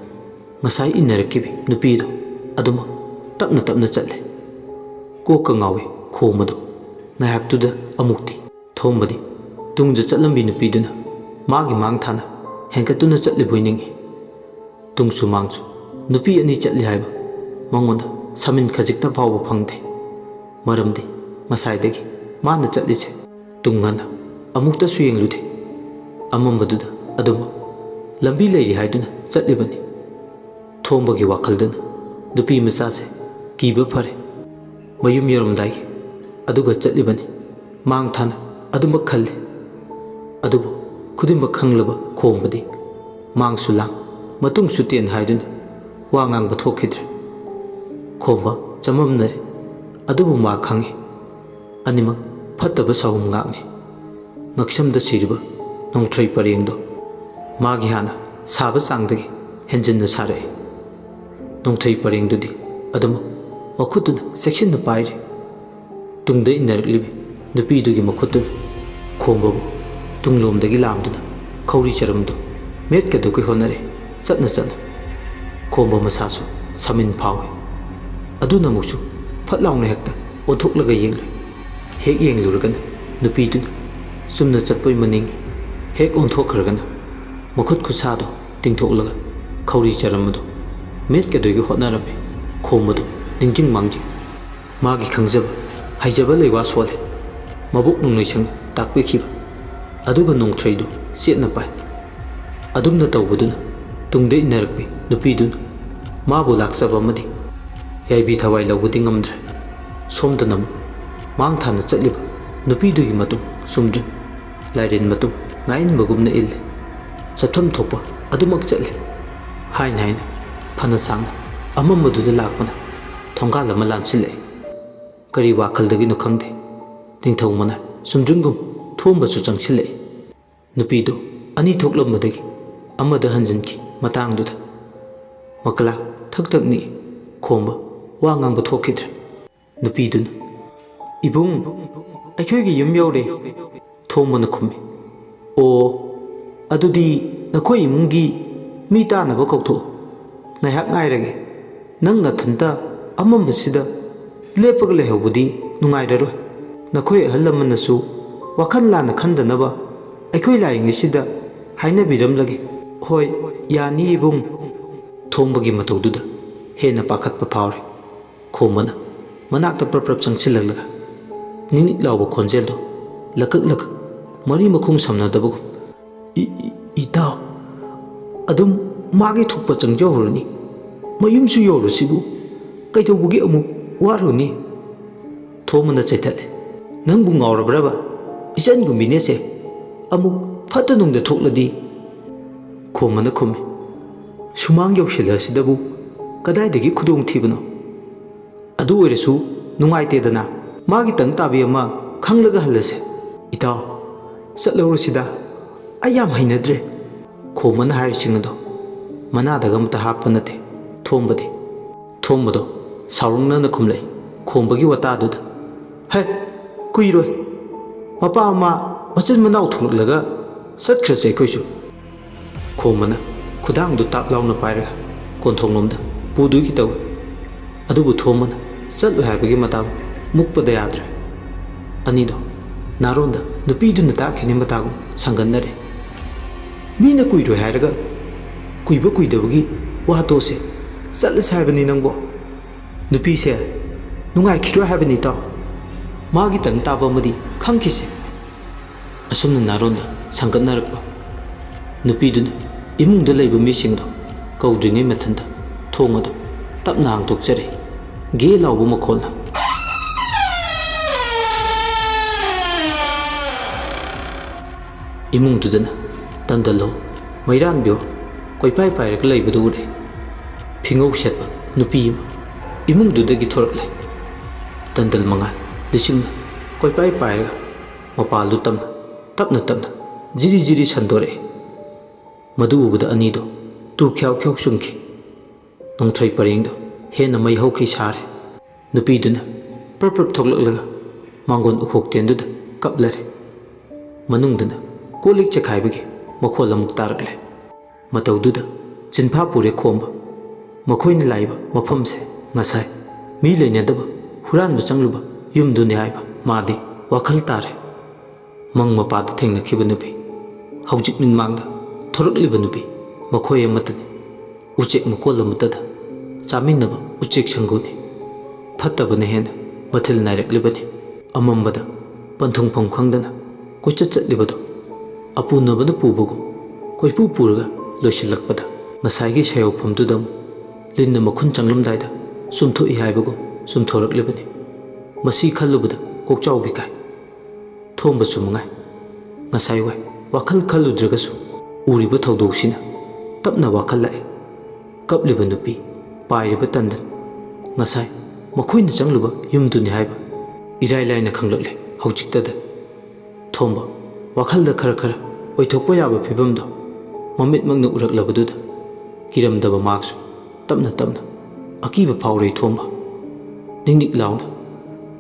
ꯉꯁꯥꯏ ꯏꯟꯅꯔꯛꯈꯤꯕꯤ ꯅꯨꯄꯤꯗꯣ ꯑꯗꯨꯃꯛ ꯇꯞꯅ ꯇꯞꯅ ꯆꯠꯂꯦ꯫ ꯀꯣꯛꯀ ꯉꯥꯎꯏ ꯈꯣꯝꯕꯗꯣ꯫ ꯉꯥꯏꯍꯥꯛꯇꯨꯗ ꯑꯃꯨꯛꯇꯤ ꯊꯣꯝꯕꯗꯤ ꯇꯨꯡꯗ ꯆꯠꯂꯝꯕꯤ ꯅꯨꯄꯤꯗꯨꯅ ꯃꯥꯒꯤ ꯃꯥꯡ ꯊꯥꯅ ꯍꯦꯟꯒꯠꯇꯨꯅ ꯆꯠꯂꯤꯕꯣꯏ ꯅꯤꯡꯏ꯫ ꯇꯨꯡꯁꯨ ꯃꯥꯡꯁꯨ ꯅꯨꯄꯤ ꯑꯅꯤ ꯆꯠꯂꯤ ꯍꯥꯏꯕ ꯃꯉꯣꯟꯗ ꯁꯃꯤꯟ ꯈꯖꯤꯛꯇ ꯐꯥꯎꯕ ꯐꯪꯗꯦ꯫ ꯃꯔꯝꯗꯤ ꯉꯁꯥꯏꯗꯒꯤ ꯃꯥꯅ ꯆꯠꯂꯤꯁꯦ ꯇꯨꯡ ꯍꯟꯅ ꯑꯃꯨꯛꯇꯁꯨ ꯌꯦꯡꯂꯨꯗꯦ꯫ ꯑꯃꯝꯕꯗꯨꯗ ꯑꯗꯨꯃꯛ ꯂꯝꯕꯤ ꯂꯩꯔꯤ ꯍꯥꯏꯗꯨꯅ ꯆꯠꯂꯤꯕꯅꯤ꯫ ꯊꯣꯝꯕꯒꯤ ꯋꯥꯈꯜꯗꯅ ꯅꯨꯄꯤ ꯃꯆꯥꯁꯦ ꯀꯤꯕ ꯐꯔꯦ, ꯃꯌꯨꯝ ꯌꯧꯔꯝꯗꯥꯏꯒꯤ ꯑꯗꯨꯒ ꯆꯠꯂꯤꯕꯅꯤ꯫ ꯃꯥꯡ ꯊꯥꯅ ꯑꯗꯨꯃꯛ ꯈꯜꯂꯤ꯫ ꯑꯗꯨꯕꯨ ꯈꯨꯗꯤꯡꯃꯛ ꯈꯪꯂꯕ ꯈꯣꯝꯕꯗꯤ ꯃꯥꯡꯁꯨ ꯂꯥꯡ, ꯃꯇꯨꯡꯁꯨ ꯇꯦꯟ ꯍꯥꯏꯗꯨꯅ ꯋꯥ ꯉꯥꯡꯕ ꯊꯣꯛꯈꯤꯗ꯭ꯔꯦ꯫ ꯈꯣꯝꯕ ꯆꯃꯝꯅꯔꯦ꯫ ꯑꯗꯨꯕꯨ ꯃꯥ ꯈꯪꯏ, ꯑꯅꯤꯃꯛ ꯐꯠꯇꯕ ꯁꯥꯍꯨꯝ ꯉꯥꯛꯅꯤ꯫ ꯉꯛꯁꯝꯗ ꯁꯤꯔꯤꯕ ꯅꯣꯡꯊ꯭ꯔꯩ ꯄꯔꯦꯡꯗꯣ ꯃꯥꯒꯤ ꯍꯥꯟꯅ ꯁꯥꯕ ꯆꯥꯡꯗꯒꯤ ꯍꯦꯟꯖꯤꯟꯅ ꯁꯥꯔꯛꯏ꯫ ꯅꯣꯡꯊ꯭ꯔꯩ ꯄꯔꯦꯡꯗꯨꯗꯤ ꯑꯗꯨꯃꯛ ꯃꯈꯨꯠꯇꯨꯅ ꯆꯦꯛꯁꯤꯟꯅ ꯄꯥꯏꯔꯤ꯫ ꯇꯨꯡꯗ ꯏꯟꯅꯔꯛꯂꯤꯕꯤ ꯅꯨꯄꯤꯗꯨꯒꯤ ꯃꯈꯨꯠꯇꯨꯅ ꯈꯣꯝꯕꯕꯨ ꯇꯨꯡꯂꯣꯝꯗꯒꯤ ꯂꯥꯝꯗꯨꯅ ꯈꯧꯔꯤ ꯆꯔꯝꯗꯨ ꯃꯦꯠꯀꯗꯧꯒꯤ ꯍꯣꯠꯅꯔꯦ꯫ ꯆꯠꯅ ꯆꯠꯅ ꯈꯣꯝꯕ ꯃꯁꯥꯁꯨ ꯁꯥꯃꯤꯟ ꯐꯥꯎꯏ꯫ ꯑꯗꯨꯅ ꯑꯃꯨꯛꯁꯨ ꯐꯠ ꯂꯥꯎꯅ ꯍꯦꯛꯇ ꯑꯣꯟꯊꯣꯛꯂꯒ ꯌꯦꯡꯂꯨꯏ꯫ ꯍꯦꯛ ꯌꯦꯡꯂꯨꯔꯒꯅ ꯅꯨꯄꯤꯗꯨꯅ ꯆꯨꯝꯅ ꯆꯠꯄꯣꯏ ꯃꯅꯤꯡꯏ꯫ ꯍꯦꯛ ꯑꯣꯟꯊꯣꯛꯈ꯭ꯔꯒꯅ ꯃꯈꯨꯠ ꯈꯨꯠꯁꯥꯗꯣ ꯇꯤꯡꯊꯣꯛꯂꯒ ꯈꯧꯔꯤ ꯆꯔꯝ ꯑꯗꯨ ꯃꯦꯠꯀꯗꯣꯏꯒꯤ ꯍꯣꯠꯅꯔꯝꯃꯤ꯫ ꯈꯣꯝꯕꯗꯨ ꯅꯤꯡꯖꯤꯡ ꯃꯥꯡꯖꯤꯡ꯫ ꯃꯥꯒꯤ ꯈꯪꯖꯕ, ꯍꯩꯖꯕ ꯂꯩꯋꯥ ꯁꯣꯜꯂꯦ꯫ ꯃꯕꯣꯛ ꯅꯣꯡꯂꯩꯁꯪꯅ ꯇꯥꯛꯄꯤꯈꯤꯕ ꯑꯗꯨꯒ ꯅꯣꯡꯊ꯭ꯔꯩꯗꯨ ꯆꯦꯠꯅ ꯄꯥꯏ꯫ ꯑꯗꯨꯝꯅ ꯇꯧꯕꯗꯨꯅ ꯇꯨꯡꯗ ꯏꯟꯅꯔꯛꯄꯤ ꯅꯨꯄꯤꯗꯨꯅ ꯃꯥꯕꯨ ꯂꯥꯛꯆꯕ ꯑꯃꯗꯤ ꯌꯥꯏꯕꯤ ꯊꯋꯥꯏ ꯂꯧꯕꯗꯤ ꯉꯝꯗ꯭ꯔꯦ꯫ ꯁꯣꯝꯗꯅ ꯑꯃꯨꯛ ꯃꯥꯡ ꯊꯥꯅ ꯆꯠꯂꯤꯕ ꯅꯨꯄꯤꯗꯨꯒꯤ ꯃꯇꯨꯡ ꯆꯨꯝꯗ꯭ꯔꯤ꯫ ꯂꯥꯏꯔꯦꯟ ꯃꯇꯨꯡ ꯉꯥꯏꯍꯟꯕꯒꯨꯝꯅ ꯏꯜꯂꯦ꯫ ꯆꯠꯐꯝ ꯊꯣꯛꯄ ꯑꯗꯨꯃꯛ ꯆꯠꯂꯦ꯫ ꯍꯥꯏꯅ ꯍꯥꯏꯅ ꯐꯅ ꯁꯥꯡꯅ ꯑꯃꯝꯕꯗꯨꯗ ꯂꯥꯛꯄꯅ ꯊꯣꯡꯒꯥꯜ ꯑꯃ ꯂꯥꯟꯁꯤꯜꯂꯛꯑꯦ꯫ ꯀꯔꯤ ꯋꯥꯈꯜꯗꯒꯤꯅꯣ ꯈꯪꯗꯦ, ꯅꯤꯡꯊꯧ ꯃꯅꯥꯏ ꯆꯨꯝꯗ꯭ꯔꯤꯡꯒꯨꯝ ꯊꯣꯝꯕꯁꯨ ꯆꯪꯁꯤꯜꯂꯛꯏ꯫ ꯅꯨꯄꯤꯗꯨ ꯑꯅꯤ ꯊꯣꯛꯂꯝꯕꯗꯒꯤ ꯑꯃꯗ ꯍꯟꯖꯤꯟꯈꯤ꯫ ꯃꯇꯥꯡꯗꯨꯗ ꯃꯀꯂꯥ ꯊꯛ ꯊꯛ ꯅꯤꯛꯏ꯫ ꯈꯣꯝꯕ ꯋꯥ ꯉꯥꯡꯕ ꯊꯣꯛꯈꯤꯗ꯭ꯔꯦ꯫ ꯅꯨꯄꯤꯗꯨꯅ, "ꯏꯕꯨꯡ, ꯑꯩꯈꯣꯏꯒꯤ ꯌꯨꯝ ꯌꯧꯔꯦ꯫" ꯊꯣꯝꯕꯅ ꯈꯨꯝꯃꯤ꯫ "ꯑꯣ, ꯑꯗꯨꯗꯤ ꯅꯈꯣꯏ ꯏꯃꯨꯡꯒꯤ ꯃꯤ ꯇꯥꯅꯕ ꯀꯧꯊꯣꯛꯎ꯫ ꯉꯥꯏꯍꯥꯛ ꯉꯥꯏꯔꯒꯦ꯫ ꯅꯪ ꯅꯊꯟꯇ ꯑꯃꯝꯕꯁꯤꯗ ꯂꯦꯞꯄꯒ ꯂꯩꯍꯧꯕꯗꯤ ꯅꯨꯡꯉꯥꯏꯔꯔꯣꯏ꯫ ꯅꯈꯣꯏ ꯑꯍꯜ ꯂꯃꯟꯅꯁꯨ ꯋꯥꯈꯜ ꯂꯥꯟꯅ ꯈꯟꯗꯅꯕ ꯑꯩꯈꯣꯏ ꯂꯥꯛꯏꯉꯩꯁꯤꯗ ꯍꯥꯏꯅꯕꯤꯔꯝꯂꯒꯦ꯫" "ꯍꯣꯏ, ꯌꯥꯅꯤ ꯏꯕꯨꯡ꯫" ꯊꯣꯝꯕꯒꯤ ꯃꯇꯧꯗꯨꯗ ꯍꯦꯟꯅ ꯄꯥꯈꯠꯄ ꯐꯥꯎꯔꯦ꯫ ꯈꯣꯝꯕꯅ ꯃꯅꯥꯛꯇ ꯄ꯭ꯔꯞ ꯄ꯭ꯔꯞ ꯆꯪꯁꯤꯜꯂꯛꯂꯒ ꯅꯤꯛ ꯅꯤꯛ ꯂꯥꯎꯕ ꯈꯣꯟꯖꯦꯜꯗꯣ ꯂꯀꯛ ꯂꯀꯛ ꯃꯔꯤ ꯃꯈꯣꯡ ꯁꯝꯅꯗꯕꯒꯨꯝ, "ꯏ-, ꯏ-, ꯏꯇꯥꯎ, ꯑꯗꯨꯝ ꯃꯥꯒꯤ ꯊꯣꯛꯄ ꯆꯪꯖꯍꯧꯔꯅꯤ꯫ ꯃꯌꯨꯝꯁꯨ ꯌꯧꯔꯁꯤꯕꯨ ꯀꯩꯗꯧꯕꯒꯤ ꯑꯃꯨꯛ ꯋꯥꯔꯨꯅꯤ?" ꯊꯣꯝꯕꯅ ꯆꯩꯊꯠꯂꯦ꯫ "ꯅꯪꯕꯨ ꯉꯥꯎꯔꯕ꯭ꯔꯕ? ꯏꯆꯟꯒꯨꯝꯕꯤꯅꯦꯁꯦ꯫ ꯑꯃꯨꯛ ꯐꯠꯇ ꯅꯨꯡꯗ ꯊꯣꯛꯂꯗꯤ?" ꯈꯣꯝꯕꯅ ꯈꯨꯝꯃꯤ꯫ "ꯁꯨꯃꯥꯡ ꯌꯧꯁꯤꯜꯂꯁꯤꯗꯕꯨ ꯀꯗꯥꯏꯗꯒꯤ ꯈꯨꯗꯣꯡꯊꯤꯕꯅꯣ? ꯑꯗꯨ ꯑꯣꯏꯔꯁꯨ ꯅꯨꯡꯉꯥꯏꯇꯦꯗꯅ, ꯃꯥꯒꯤ ꯇꯪ ꯇꯥꯕꯤ ꯑꯃ ꯈꯪꯂꯒ ꯍꯜꯂꯁꯦ꯫" "ꯏꯇꯥꯎ, ꯆꯠꯂꯧꯔꯁꯤꯗ, ꯑꯩ ꯌꯥꯝ ꯍꯩꯅꯗ꯭ꯔꯦ꯫" ꯈꯣꯝꯕꯅ ꯍꯥꯏꯔꯤꯁꯤꯡ ꯑꯗꯣ ꯃꯅꯥꯗꯒ ꯑꯃꯇ ꯍꯥꯞꯄ ꯅꯠꯇꯦ ꯊꯣꯝꯕꯗꯤ꯫ ꯊꯣꯝꯕꯗꯣ ꯁꯥꯎꯔꯪꯅꯅ ꯈꯨꯝꯂꯛꯏ꯫ ꯈꯣꯝꯕꯒꯤ ꯋꯥꯇꯥꯗꯨꯗ, "ꯍꯦ, ꯀꯨꯏꯔꯣꯏ꯫ ꯃꯄꯥ ꯃꯃꯥ ꯃꯆꯤꯟ ꯃꯅꯥꯎ ꯊꯣꯛꯂꯛꯂꯒ ꯆꯠꯈ꯭ꯔꯁꯦ ꯑꯩꯈꯣꯏꯁꯨ꯫" ꯈꯣꯝꯕꯅ ꯈꯨꯗꯥꯡꯗꯨ ꯇꯥꯞ ꯂꯥꯎꯅ ꯄꯥꯏꯔꯒ ꯀꯣꯟꯊꯣꯡꯂꯣꯝꯗ ꯄꯨꯗꯣꯏꯒꯤ ꯇꯧꯏ꯫ ꯑꯗꯨꯕꯨ ꯊꯣꯝꯕꯅ ꯆꯠꯂꯣꯏ ꯍꯥꯏꯕꯒꯤ ꯃꯇꯥꯒꯨꯝ ꯃꯨꯛꯄꯗ ꯌꯥꯗ꯭ꯔꯦ꯫ ꯑꯅꯤꯗꯣ ꯅꯥꯔꯣꯟꯗ ꯅꯨꯄꯤꯗꯨꯅ ꯇꯥꯛꯈꯤꯅꯤ ꯃꯇꯥꯒꯨꯝ ꯁꯪꯒꯠꯅꯔꯦ꯫ "ꯃꯤꯅ ꯀꯨꯏꯔꯣꯏ ꯍꯥꯏꯔꯒ ꯀꯨꯏꯕ ꯀꯨꯏꯗꯕꯒꯤ ꯋꯥ ꯇꯣꯛꯁꯦ꯫ ꯆꯠꯂꯁꯦ ꯍꯥꯏꯕꯅꯤ ꯅꯪꯕꯣ꯫ ꯅꯨꯄꯤꯁꯦ ꯅꯨꯡꯉꯥꯏꯈꯤꯔꯣꯏ ꯍꯥꯏꯕꯅꯤ ꯏꯇꯥꯎ꯫ ꯃꯥꯒꯤ ꯇꯪ ꯇꯥꯕ ꯑꯃꯗꯤ ꯈꯪꯈꯤꯁꯦ꯫" ꯑꯁꯨꯝꯅ ꯅꯥꯔꯣꯟꯗ ꯁꯪꯒꯠꯅꯔꯛꯄ ꯅꯨꯄꯤꯗꯨꯅ ꯏꯃꯨꯡꯗ ꯂꯩꯕ ꯃꯤꯁꯤꯡꯗꯣ ꯀꯧꯗ꯭ꯔꯤꯉꯩ ꯃꯊꯟꯇ ꯊꯣꯡ ꯑꯗꯨ ꯇꯞꯅ ꯍꯥꯡꯗꯣꯛꯆꯔꯦ꯫ ꯒꯦ ꯂꯥꯎꯕ ꯃꯈꯣꯜꯅ꯫ ꯏꯃꯨꯡꯗꯨꯗꯅ ꯇꯟꯗꯜꯍꯣ, ꯃꯩꯔꯥꯟꯕꯤꯍꯣ ꯀꯣꯏꯄꯥꯏ ꯄꯥꯏꯔꯒ ꯂꯩꯕꯗꯨ ꯎꯔꯦ꯫ ꯐꯤꯉꯧ ꯁꯦꯠꯄ ꯅꯨꯄꯤ ꯑꯃ ꯏꯃꯨꯡꯗꯨꯗꯒꯤ ꯊꯣꯔꯛꯂꯦ꯫ ꯇꯟꯗꯜ ꯃꯉꯥꯜ ꯂꯤꯁꯤꯡꯅ ꯀꯣꯏꯄꯥꯏ ꯄꯥꯏꯔꯒ ꯃꯄꯥꯜꯗꯨ ꯇꯝꯅ ꯇꯞꯅ ꯇꯞꯅ ꯖꯤꯔꯤ ꯖꯤꯔꯤ ꯁꯟꯗꯣꯔꯛꯑꯦ꯫ ꯃꯗꯨ ꯎꯕꯗ ꯑꯅꯤꯗꯣ ꯇꯨ ꯈ꯭ꯌꯥꯎ ꯈ꯭ꯌꯥꯎ ꯆꯨꯝꯈꯤ꯫ ꯅꯣꯡꯊ꯭ꯔꯩ ꯄꯔꯦꯡꯗꯣ ꯍꯦꯟꯅ ꯃꯩ ꯍꯧꯈꯩ ꯁꯥꯔꯦ꯫ ꯅꯨꯄꯤꯗꯨꯅ ꯄ꯭ꯔꯞ ꯄ꯭ꯔꯞ ꯊꯣꯛꯂꯛꯂꯒ ꯃꯥꯡꯒꯣꯟ ꯎꯈꯣꯛꯇꯦꯟꯗꯨꯗ ꯀꯞꯂꯔꯦ꯫ ꯃꯅꯨꯡꯗꯅ ꯀꯣꯜ ꯂꯤꯛ ꯆꯦꯈꯥꯏꯕꯒꯤ ꯃꯈꯣꯜ ꯑꯃꯨꯛ ꯇꯥꯔꯛꯂꯦ꯫ ꯃꯇꯧꯗꯨꯗ ꯆꯤꯟꯐꯥ ꯄꯨꯔꯦ ꯈꯣꯝꯕ꯫ ꯃꯈꯣꯏꯅ ꯂꯥꯛꯏꯕ ꯃꯐꯝꯁꯦ ꯉꯁꯥꯏ ꯃꯤ ꯂꯩꯅꯗꯕ ꯍꯨꯔꯥꯟꯕ ꯆꯪꯂꯨꯕ ꯌꯨꯝꯗꯨꯅꯤ ꯍꯥꯏꯕ ꯃꯥꯗꯤ ꯋꯥꯈꯜ ꯇꯥꯔꯦ꯫ ꯃꯪ ꯃꯄꯥꯗ ꯊꯦꯡꯅꯈꯤꯕ ꯅꯨꯄꯤ, ꯍꯧꯖꯤꯛ ꯃꯤꯠꯃꯥꯡꯗ ꯊꯣꯔꯛꯂꯤꯕ ꯅꯨꯄꯤ ꯃꯈꯣꯏ ꯑꯃꯠꯇꯅꯤ꯫ ꯎꯆꯦꯛ ꯃꯀꯣꯜ ꯑꯃꯠꯇꯗ ꯆꯥꯃꯤꯟꯅꯕ ꯎꯆꯦꯛ ꯁꯪꯒꯨꯅꯤ꯫ ꯐꯠꯇꯕꯅ ꯍꯦꯟꯅ ꯃꯊꯤꯜ ꯅꯥꯏꯔꯛꯂꯤꯕꯅꯤ꯫ ꯑꯃꯝꯕꯗ ꯄꯟꯊꯨꯡꯐꯝ ꯈꯪꯗꯅ ꯀꯣꯏꯆꯠ ꯆꯠꯂꯤꯕꯗꯨ ꯑꯄꯨꯅꯕꯅ ꯄꯨꯕꯒꯨꯝ ꯀꯣꯏꯄꯨ ꯄꯨꯔꯒ ꯂꯣꯏꯁꯤꯜꯂꯛꯄꯗ ꯉꯁꯥꯏꯒꯤ ꯁꯦꯌꯧꯐꯝꯗꯨꯗ ꯑꯃꯨꯛ ꯂꯤꯟꯅ ꯃꯈꯨꯟ ꯆꯪꯂꯝꯗꯥꯏꯗ ꯆꯨꯝꯊꯣꯛꯏ ꯍꯥꯏꯕꯒꯨꯝ ꯆꯨꯝꯊꯣꯔꯛꯂꯤꯕꯅꯤ꯫ ꯃꯁꯤ ꯈꯜꯂꯨꯕꯗ ꯀꯣꯛꯆꯥꯎꯕꯤ ꯀꯥꯏ꯫ ꯊꯣꯝꯕꯁꯨ ꯃꯉꯥꯏ꯫ ꯉꯁꯥꯏ ꯋꯥꯏ ꯋꯥꯈꯜ ꯈꯜꯂꯨꯗ꯭ꯔꯒꯁꯨ ꯎꯔꯤꯕ ꯊꯧꯗꯣꯛꯁꯤꯅ ꯇꯞꯅ ꯋꯥꯈꯜ ꯂꯥꯛꯏ꯫ ꯀꯞꯂꯤꯕ ꯅꯨꯄꯤ, ꯄꯥꯏꯔꯤꯕ ꯇꯟꯗꯟ, ꯉꯁꯥꯏ ꯃꯈꯣꯏꯅ ꯆꯪꯂꯨꯕ ꯌꯨꯝꯗꯨꯅꯤ ꯍꯥꯏꯕ ꯏꯔꯥꯏ ꯂꯥꯏꯅ ꯈꯪꯂꯛꯂꯦ ꯍꯧꯖꯤꯛꯇꯗ꯫ ꯊꯣꯝꯕ ꯋꯥꯈꯜꯗ ꯈꯔ ꯈꯔ ꯑꯣꯏꯊꯣꯛꯄ ꯌꯥꯕ ꯐꯤꯕꯝꯗꯣ ꯃꯃꯤꯠꯃꯛꯅ ꯎꯔꯛꯂꯕꯗꯨꯗ ꯀꯤꯔꯝꯗꯕ ꯃꯍꯥꯛꯁꯨ ꯇꯞꯅ ꯇꯞꯅ ꯑꯀꯤꯕ ꯐꯥꯎꯔꯦ ꯊꯣꯝꯕ꯫ ꯅꯤꯛ ꯅꯤꯛ ꯂꯥꯎꯅ,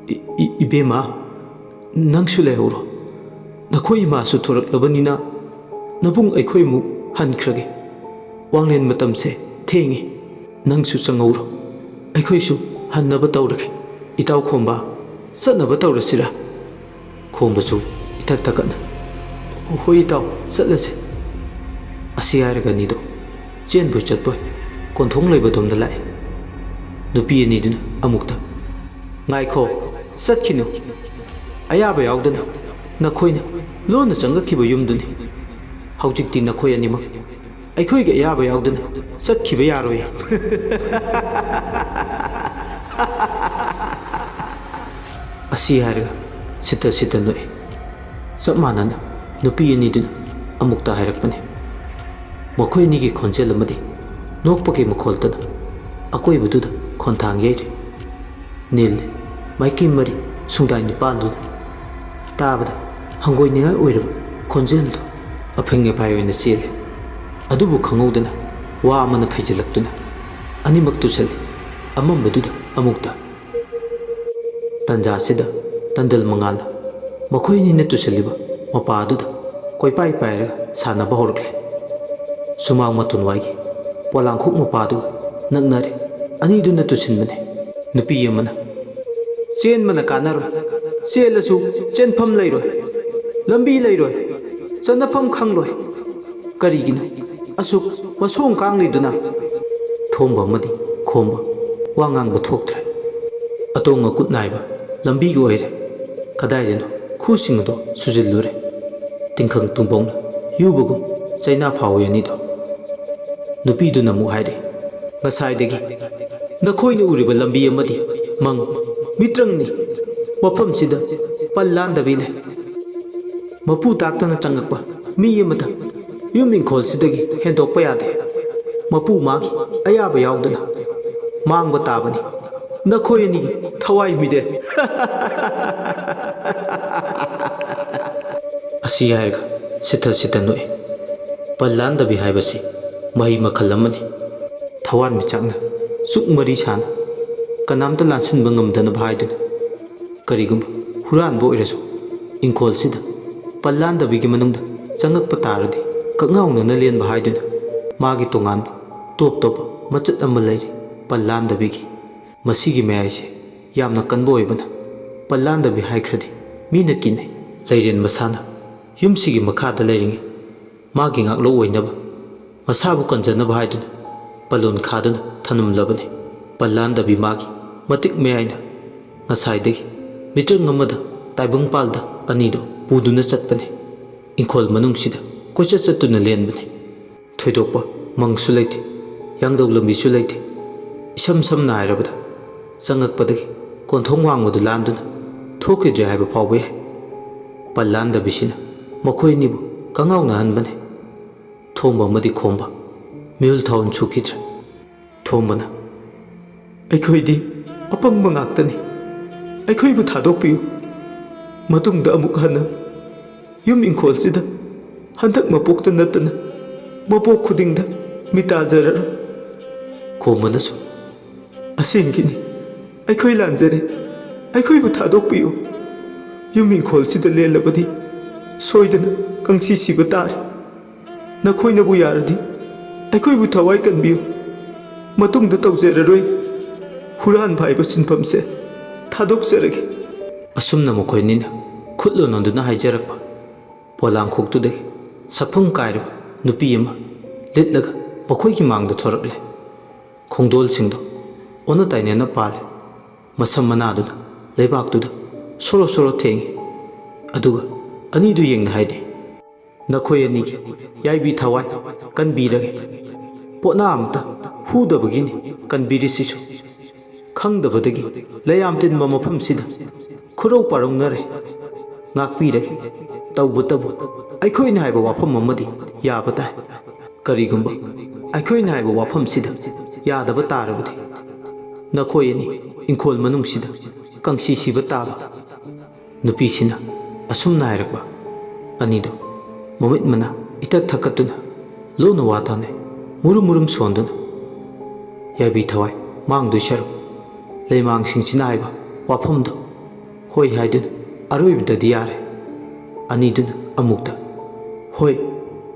"ꯏ-, ꯏ-, ꯏꯕꯦꯝꯃ, ꯅꯪꯁꯨ ꯂꯩꯍꯧꯔꯣ꯫ ꯅꯈꯣꯏ ꯏꯃꯥꯁꯨ ꯊꯣꯔꯛꯂꯕꯅꯤꯅ ꯅꯕꯨꯡ ꯑꯩꯈꯣꯏꯃꯨꯛ ꯍꯟꯈ꯭ꯔꯒꯦ꯫ ꯋꯥꯡꯂꯦꯟ ꯃꯇꯝꯁꯦ ꯊꯦꯡꯉꯤ꯫ ꯅꯪꯁꯨ ꯆꯪꯍꯧꯔꯣ꯫ ꯑꯩꯈꯣꯏꯁꯨ ꯍꯟꯅꯕ ꯇꯧꯔꯒꯦ꯫ ꯏꯇꯥꯎ ꯈꯣꯝꯕ, ꯆꯠꯅꯕ ꯇꯧꯔꯁꯤꯔꯥ?" ꯈꯣꯝꯕꯁꯨ ꯏꯊꯛ ꯊꯛꯀꯠꯅ, "ꯍꯣꯏ ꯏꯇꯥꯎ, ꯆꯠꯂꯁꯦ"꯫ ꯑꯁꯤ ꯍꯥꯏꯔꯒ ꯑꯅꯤꯗꯣ ꯆꯦꯟꯕꯣꯏ ꯆꯠꯄꯣꯏ ꯀꯣꯟꯊꯣꯡ ꯂꯩꯕꯗꯣꯝꯗ ꯂꯥꯛꯑꯦ꯫ ꯅꯨꯄꯤ ꯑꯅꯤꯗꯨꯅ ꯑꯃꯨꯛꯇ, "ꯉꯥꯏꯈꯣ, ꯆꯠꯈꯤꯅꯨ꯫ ꯑꯌꯥꯕ ꯌꯥꯎꯗꯅ ꯅꯈꯣꯏꯅ ꯂꯣꯟꯅ ꯆꯪꯂꯛꯈꯤꯕ ꯌꯨꯝꯗꯨꯅꯤ꯫ ꯍꯧꯖꯤꯛꯇꯤ ꯅꯈꯣꯏ ꯑꯅꯤꯃꯛ ꯑꯩꯈꯣꯏꯒꯤ ꯑꯌꯥꯕ ꯌꯥꯎꯗꯅ ꯆꯠꯈꯤꯕ ꯌꯥꯔꯣꯏ"꯫ ꯑꯁꯤ ꯍꯥꯏꯔꯒ ꯁꯤꯠꯇ ꯁꯤꯠꯇ ꯅꯣꯛꯏ꯫ ꯆꯞ ꯃꯥꯟꯅꯅ ꯅꯨꯄꯤ ꯑꯅꯤꯗꯨꯅ ꯑꯃꯨꯛꯇ ꯍꯥꯏꯔꯛꯄꯅꯤ꯫ ꯃꯈꯣꯏ ꯑꯅꯤꯒꯤ ꯈꯣꯟꯖꯦꯜ ꯑꯃꯗꯤ ꯅꯣꯛꯄꯒꯤ ꯃꯈꯣꯜꯇꯅ ꯑꯀꯣꯏꯕꯗꯨꯗ ꯈꯣꯟꯊꯥꯡ ꯌꯩꯔꯤ꯫ ꯅꯤꯜꯂꯤ꯫ ꯃꯥꯏꯀꯩ ꯃꯔꯤ ꯁꯨꯡꯗꯥꯏ ꯅꯤꯄꯥꯜꯗꯨꯗ ꯇꯥꯕꯗ ꯍꯪꯒꯣꯏꯅꯤꯡꯉꯥꯏ ꯑꯣꯏꯔꯕ ꯈꯣꯟꯖꯦꯜꯗꯨ ꯑꯐꯤꯡ ꯑꯐꯥꯏ ꯑꯣꯏꯅ ꯆꯦꯜꯂꯤ꯫ ꯑꯗꯨꯕꯨ ꯈꯪꯍꯧꯗꯅ ꯋꯥ ꯑꯃꯅ ꯐꯩꯖꯤꯜꯂꯛꯇꯨꯅ ꯑꯅꯤꯃꯛ ꯇꯨꯁꯜꯂꯤ꯫ ꯑꯃꯝꯕꯗꯨꯗ ꯑꯃꯨꯛꯇ ꯇꯟꯖꯥꯁꯤꯗ ꯇꯟꯗꯜ ꯃꯉꯥꯜꯅ ꯃꯈꯣꯏ ꯑꯅꯤꯅ ꯇꯨꯁꯜꯂꯤꯕ ꯃꯄꯥꯗꯨꯗ ꯀꯣꯏꯄꯥꯏ ꯄꯥꯏꯔꯒ ꯁꯥꯟꯅꯕ ꯍꯧꯔꯛꯂꯦ꯫ ꯁꯨꯃꯥꯡ ꯃꯇꯣꯟꯋꯥꯏꯒꯤ ꯄꯣꯂꯥꯡꯈꯣꯛ ꯃꯄꯥꯗꯨꯒ ꯅꯛꯅꯔꯦ꯫ ꯑꯅꯤꯗꯨꯅ ꯇꯨꯁꯤꯟꯕꯅꯦ꯫ ꯅꯨꯄꯤ ꯑꯃꯅ, "ꯆꯦꯟꯕꯅ ꯀꯥꯟꯅꯔꯣꯏ꯫ ꯆꯦꯜꯂꯁꯨ ꯆꯦꯟꯐꯝ ꯂꯩꯔꯣꯏ꯫ ꯂꯝꯕꯤ ꯂꯩꯔꯣꯏ꯫ ꯆꯠꯅꯐꯝ ꯈꯪꯂꯣꯏ꯫ ꯀꯔꯤꯒꯤꯅꯣ ꯑꯁꯨꯛ ꯃꯁꯣꯡ ꯀꯥꯡꯂꯤꯗꯨꯅ?" ꯊꯣꯝꯕ ꯑꯃꯗꯤ ꯈꯣꯝꯕ, ꯋꯥ ꯉꯥꯡꯕ ꯊꯣꯛꯇ꯭ꯔꯦ꯫ ꯑꯇꯣꯡ ꯑꯀꯨꯠ ꯅꯥꯏꯕ ꯂꯝꯕꯤꯒ ꯑꯣꯏꯔꯦ꯫ ꯀꯗꯥꯏꯗꯅꯣ ꯈꯨꯁꯤꯡ ꯑꯗꯣ ꯁꯨꯖꯤꯜꯂꯨꯔꯦ꯫ ꯇꯤꯡꯈꯪ ꯇꯨꯡꯕꯧꯅ ꯌꯨꯕꯒꯨꯝ ꯆꯩꯅꯥ ꯐꯥꯎꯋꯤ ꯑꯅꯤꯗꯣ꯫ ꯅꯨꯄꯤꯗꯨꯅ ꯑꯃꯨꯛ ꯍꯥꯏꯔꯦ, "ꯉꯁꯥꯏꯗꯒꯤ ꯅꯈꯣꯏꯅ ꯎꯔꯤꯕ ꯂꯝꯕꯤ ꯑꯃꯗꯤ ꯃꯪ, ꯃꯤꯇ꯭ꯔꯪꯅꯤ꯫ ꯃꯐꯝꯁꯤꯗ ꯄꯜ ꯂꯥꯟꯗꯕꯤ ꯂꯩ꯫ ꯃꯄꯨ ꯇꯥꯛꯇꯅ ꯆꯪꯉꯛꯄ ꯃꯤ ꯑꯃꯗ ꯌꯨꯝ ꯏꯪꯈꯣꯜꯁꯤꯗꯒꯤ ꯍꯦꯟꯗꯣꯛꯄ ꯌꯥꯗꯦ꯫ ꯃꯄꯨ ꯃꯥꯒꯤ ꯑꯌꯥꯕ ꯌꯥꯎꯗꯅ ꯃꯥꯡꯕ ꯇꯥꯕꯅꯤ꯫ ꯅꯈꯣꯏ ꯑꯅꯤꯒꯤ ꯊꯋꯥꯏ ꯃꯤꯔꯦꯜ!" ꯑꯁꯤ ꯍꯥꯏꯔꯒ ꯁꯤꯊ ꯁꯤꯊ ꯅꯣꯛꯏ꯫ ꯄꯜ ꯂꯥꯟꯗꯕꯤ ꯍꯥꯏꯕꯁꯤ ꯃꯍꯩ ꯃꯈꯜ ꯑꯃꯅꯤ꯫ ꯊꯋꯥꯟꯃꯤꯆꯥꯛꯅ ꯆꯨꯛ ꯃꯔꯤ ꯁꯥꯅ ꯀꯅꯥꯝꯇ ꯂꯥꯟꯁꯤꯟꯕ ꯉꯝꯗꯅꯕ ꯍꯥꯏꯗꯨꯅ, ꯀꯔꯤꯒꯨꯝꯕ ꯍꯨꯔꯥꯟꯕ ꯑꯣꯏꯔꯁꯨ ꯏꯪꯈꯣꯜꯁꯤꯗ ꯄꯜ ꯂꯥꯟꯗꯕꯤꯒꯤ ꯃꯅꯨꯡꯗ ꯆꯪꯉꯛꯄ ꯇꯥꯔꯗꯤ ꯀꯛꯉꯥꯎꯅꯅ ꯂꯦꯟꯕ ꯍꯥꯏꯗꯨꯅ ꯃꯥꯒꯤ ꯇꯣꯉꯥꯟꯕ ꯇꯣꯞ ꯇꯣꯞꯄ ꯃꯆꯠ ꯑꯃ ꯂꯩꯔꯤ꯫ ꯄꯜ ꯂꯥꯟꯗꯕꯤꯒꯤ ꯃꯁꯤꯒꯤ ꯃꯌꯥꯏꯁꯦ ꯌꯥꯝꯅ ꯀꯟꯕ ꯑꯣꯏꯕꯅ ꯄꯜ ꯂꯥꯟꯗꯕꯤ ꯍꯥꯏꯈ꯭ꯔꯗꯤ ꯃꯤꯅ ꯀꯤꯅꯩ꯫ ꯂꯩꯔꯦꯟ ꯃꯁꯥꯅ ꯌꯨꯝꯁꯤꯒꯤ ꯃꯈꯥꯗ ꯂꯩꯔꯤꯉꯩ ꯃꯥꯒꯤ ꯉꯥꯛꯂꯧ ꯑꯣꯏꯅꯕ, ꯃꯁꯥꯕꯨ ꯀꯟꯖꯅꯕ ꯍꯥꯏꯗꯨꯅ ꯄꯜꯂꯣꯟ ꯈꯥꯗꯨꯅ ꯊꯅꯝꯂꯕꯅꯤ꯫ ꯄꯜ ꯂꯥꯟꯗꯕꯤ ꯃꯥꯒꯤ ꯃꯇꯤꯛ ꯃꯌꯥꯏꯅ ꯉꯁꯥꯏꯗꯒꯤ ꯃꯤꯇ꯭ꯔꯪ ꯑꯃꯗ ꯇꯥꯏꯕꯪꯄꯥꯜꯗ ꯑꯅꯤꯗꯣ ꯄꯨꯗꯨꯅ ꯆꯠꯄꯅꯤ꯫ ꯏꯪꯈꯣꯜ ꯃꯅꯨꯡꯁꯤꯗ ꯀꯣꯏꯆꯠ ꯆꯠꯇꯨꯅ ꯂꯦꯟꯕꯅꯤ꯫ ꯊꯣꯏꯗꯣꯛꯄ ꯃꯪꯁꯨ ꯂꯩꯇꯦ, ꯌꯥꯡꯗꯧ ꯂꯝꯕꯤꯁꯨ ꯂꯩꯇꯦ꯫ ꯏꯁꯝ ꯁꯝꯅ ꯍꯥꯏꯔꯕꯗ ꯆꯪꯉꯛꯄꯗꯒꯤ ꯀꯣꯟꯊꯣꯡ ꯋꯥꯡꯃꯗꯨ ꯂꯥꯟꯗꯨꯅ ꯊꯣꯛꯈꯤꯗ꯭ꯔꯦ ꯍꯥꯏꯕ ꯐꯥꯎꯕ ꯌꯥꯏ꯫ ꯄꯜ ꯂꯥꯟꯗꯕꯤꯁꯤꯅ ꯃꯈꯣꯏ ꯑꯅꯤꯕꯨ ꯀꯉꯥꯎꯅꯍꯟꯕꯅꯤ꯫ ꯊꯣꯝꯕ ꯑꯃꯗꯤ ꯈꯣꯝꯕ ꯃꯤꯍꯨꯜ ꯊꯥꯍꯨꯟ ꯁꯨꯈꯤꯗ꯭ꯔꯦ꯫ ꯊꯣꯝꯕꯅ, "ꯑꯩꯈꯣꯏꯗꯤ ꯑꯄꯪꯕ ꯉꯥꯛꯇꯅꯤ꯫ ꯑꯩꯈꯣꯏꯕꯨ ꯊꯥꯗꯣꯛꯄꯤꯌꯨ꯫ ꯃꯇꯨꯡꯗ ꯑꯃꯨꯛ ꯍꯟꯅ ꯌꯨꯝ ꯏꯪꯈꯣꯜꯁꯤꯗ ꯍꯟꯗꯛ ꯃꯄꯣꯛꯇ ꯅꯠꯇꯅ ꯃꯄꯣꯛ ꯈꯨꯗꯤꯡꯗ ꯃꯤꯇꯥꯖꯔꯔꯣꯏ꯫" ꯈꯣꯝꯕꯅꯁꯨ, "ꯑꯁꯦꯡꯒꯤꯅꯤ, ꯑꯩꯈꯣꯏ ꯂꯥꯟꯖꯔꯦ꯫ ꯑꯩꯈꯣꯏꯕꯨ ꯊꯥꯗꯣꯛꯄꯤꯌꯨ꯫ ꯌꯨꯝ ꯏꯪꯈꯣꯜꯁꯤꯗ ꯂꯦꯜꯂꯕꯗꯤ ꯁꯣꯏꯗꯅ ꯀꯪꯁꯤ ꯁꯤꯕ ꯇꯥꯔꯦ꯫ ꯅꯈꯣꯏꯅꯕꯨ ꯌꯥꯔꯗꯤ ꯑꯩꯈꯣꯏꯕꯨ ꯊꯋꯥꯏ ꯀꯟꯕꯤꯌꯨ꯫ ꯃꯇꯨꯡꯗ ꯇꯧꯖꯔꯔꯣꯏ꯫ ꯍꯨꯔꯥꯟꯕ ꯍꯥꯏꯕ ꯁꯤꯟꯐꯝꯁꯦ ꯊꯥꯗꯣꯛꯆꯔꯒꯦ꯫" ꯑꯁꯨꯝꯅ ꯃꯈꯣꯏ ꯑꯅꯤꯅ ꯈꯨꯠ ꯂꯣꯟꯅꯗꯨꯅ ꯍꯥꯏꯖꯔꯛꯄ ꯄꯣꯂꯥꯡꯈꯣꯛꯇꯨꯗꯒꯤ ꯁꯛꯐꯝ ꯀꯥꯏꯔꯕ ꯅꯨꯄꯤ ꯑꯃ ꯂꯤꯠꯂꯒ ꯃꯈꯣꯏꯒꯤ ꯃꯥꯡꯗ ꯊꯣꯔꯛꯂꯦ꯫ ꯈꯣꯡꯗꯣꯜꯁꯤꯡꯗꯣ ꯑꯣꯟꯅ ꯇꯩꯅꯅ ꯄꯥꯜꯂꯦ꯫ ꯃꯁꯝ ꯃꯅꯥꯗꯨꯅ ꯂꯩꯕꯥꯛꯇꯨꯗ ꯁꯣꯔꯣ ꯁꯣꯔꯣ ꯊꯦꯡꯏ꯫ ꯑꯗꯨꯒ ꯑꯅꯤꯗꯨ ꯌꯦꯡꯅ ꯍꯥꯏꯔꯤ, "ꯅꯈꯣꯏ ꯑꯅꯤꯒꯤ ꯌꯥꯏꯕꯤ ꯊꯋꯥꯏ ꯀꯟꯕꯤꯔꯒꯦ꯫ ꯄꯣꯠꯅꯥ ꯑꯃꯇ ꯍꯨꯗꯕꯒꯤꯅꯤ ꯀꯟꯕꯤꯔꯤꯁꯤꯁꯨ꯫ ꯈꯪꯗꯕꯗꯒꯤ ꯂꯩꯌꯥꯝ ꯇꯤꯟꯕ ꯃꯐꯝꯁꯤꯗ ꯈꯨꯔꯧ ꯄꯥꯔꯧꯅꯔꯦ꯫ ꯉꯥꯛꯄꯤꯔꯒꯦ꯫ ꯇꯧꯕꯇꯕꯨ ꯑꯩꯈꯣꯏꯅ ꯍꯥꯏꯕ ꯋꯥꯐꯝ ꯑꯃꯗꯤ ꯌꯥꯕ ꯇꯥꯏ꯫ ꯀꯔꯤꯒꯨꯝꯕ ꯑꯩꯈꯣꯏꯅ ꯍꯥꯏꯕ ꯋꯥꯐꯝꯁꯤꯗ ꯌꯥꯗꯕ ꯇꯥꯔꯕꯗꯤ ꯅꯈꯣꯏ ꯑꯅꯤ ꯏꯪꯈꯣꯜ ꯃꯅꯨꯡꯁꯤꯗ ꯀꯪꯁꯤ ꯁꯤꯕ ꯇꯥꯕ꯫" ꯅꯨꯄꯤꯁꯤꯅ ꯑꯁꯨꯝꯅ ꯍꯥꯏꯔꯛꯄ ꯑꯅꯤꯗꯨ ꯃꯃꯤꯠ ꯃꯅꯥ ꯏꯇꯛ ꯊꯛꯀꯠꯇꯨꯅ ꯂꯣꯟꯅ ꯋꯥ ꯇꯥꯅꯩ, ꯃꯨꯔꯨꯝ ꯃꯨꯔꯨꯝ ꯁꯣꯟꯗꯨꯅ꯫ ꯌꯥꯏꯕꯤ ꯊꯋꯥꯏ ꯃꯥꯡꯗꯣꯏ ꯁꯔꯨꯛ ꯂꯩꯃꯥꯡꯁꯤꯡꯁꯤꯅ ꯍꯥꯏꯕ ꯋꯥꯐꯝꯗꯨ ꯍꯣꯏ ꯍꯥꯏꯗꯨꯅ ꯑꯔꯣꯏꯕꯗꯗꯤ ꯌꯥꯔꯦ꯫ ꯑꯅꯤꯗꯨꯅ ꯑꯃꯨꯛꯇ, "ꯍꯣꯏ,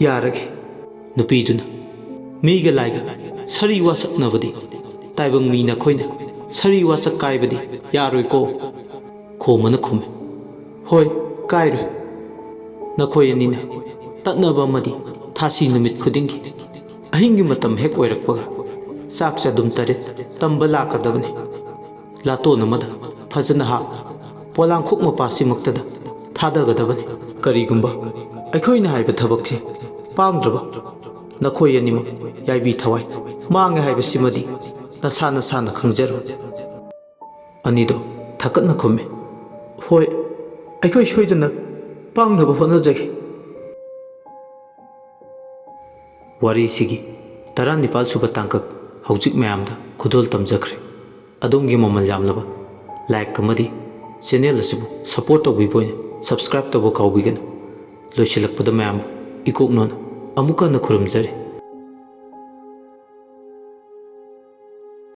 ꯌꯥꯔꯒꯦ꯫" ꯅꯨꯄꯤꯗꯨꯅ, "ꯃꯤꯒ ꯂꯥꯏꯒ ꯁꯔꯤ ꯋꯥꯁꯛꯅꯕꯗꯤ ꯇꯥꯏꯕꯪ ꯃꯤ ꯅꯈꯣꯏꯅ ꯁꯔꯤ ꯋꯥꯁꯛ ꯀꯥꯏꯕꯗꯤ ꯌꯥꯔꯣꯏꯀꯣ?" ꯈꯣꯝꯕꯅ ꯈꯨꯝꯃꯤ, "ꯍꯣꯏ, ꯀꯥꯏꯔꯣꯏ꯫ ꯅꯈꯣꯏ ꯑꯅꯤꯅ ꯇꯠꯅꯕ ꯑꯃꯗꯤ ꯊꯥꯁꯤ ꯅꯨꯃꯤꯠ ꯈꯨꯗꯤꯡꯒꯤ ꯑꯍꯤꯡꯒꯤ ꯃꯇꯝ ꯍꯦꯛ ꯑꯣꯏꯔꯛꯄꯒ ꯆꯥꯛ ꯆꯗꯨꯝ ꯇꯔꯦꯠ ꯇꯝꯕ ꯂꯥꯛꯀꯗꯕꯅꯤ꯫ ꯂꯥꯇꯣꯟ ꯑꯃꯗ ꯐꯖꯅ ꯍꯥꯞ, ꯄꯣꯂꯥꯡꯈꯣꯛ ꯃꯄꯥꯁꯤꯃꯛꯇꯗ ꯊꯥꯗꯒꯗꯕꯅꯤ꯫ ꯀꯔꯤꯒꯨꯝꯕ ꯑꯩꯈꯣꯏꯅ ꯍꯥꯏꯕ ꯊꯕꯛꯁꯦ ꯄꯥꯡꯗ꯭ꯔꯕ ꯅꯈꯣꯏ ꯑꯅꯤꯃꯛ ꯌꯥꯏꯕꯤ ꯊꯋꯥꯏ ꯃꯥꯡꯉꯦ ꯍꯥꯏꯕꯁꯤꯃꯗꯤ ꯅꯁꯥ ꯅꯁꯥꯅ ꯈꯪꯖꯔꯣ꯫" ꯑꯅꯤꯗꯣ ꯊꯛꯀꯠꯅ ꯈꯨꯝꯃꯤ, "ꯍꯣꯏ, ꯑꯩꯈꯣꯏ ꯁꯣꯏꯗꯅ ꯄꯥꯡꯅꯕ ꯍꯣꯠꯅꯖꯒꯦ꯫ ꯋꯥꯔꯤꯁꯤꯒꯤ ꯇꯔꯥꯅꯤꯄꯥꯜ ꯁꯨꯕ ꯇꯥꯡꯀꯛ ꯍꯧꯖꯤꯛ ꯃꯌꯥꯝꯗ ꯈꯨꯗꯣꯜ ꯇꯝꯖꯈ꯭ꯔꯦ꯫ ꯑꯗꯣꯝꯒꯤ ꯃꯃꯜ ꯌꯥꯝꯂꯕ like ꯑꯃꯗꯤ channel ꯑꯁꯤꯕꯨ support ꯇꯧꯕꯤꯕ ꯑꯣꯏꯅ subscribe ꯇꯧꯕ ꯀꯥꯎꯕꯤꯒꯅꯨ꯫ ꯂꯣꯏꯁꯤꯜꯂꯛꯄꯗ ꯃꯌꯥꯝꯕꯨ ꯏꯀꯣꯛꯅꯣꯅ ꯑꯃꯨꯛꯀ ꯍꯟꯅ ꯈꯨꯔꯨꯝꯖꯔꯤ꯫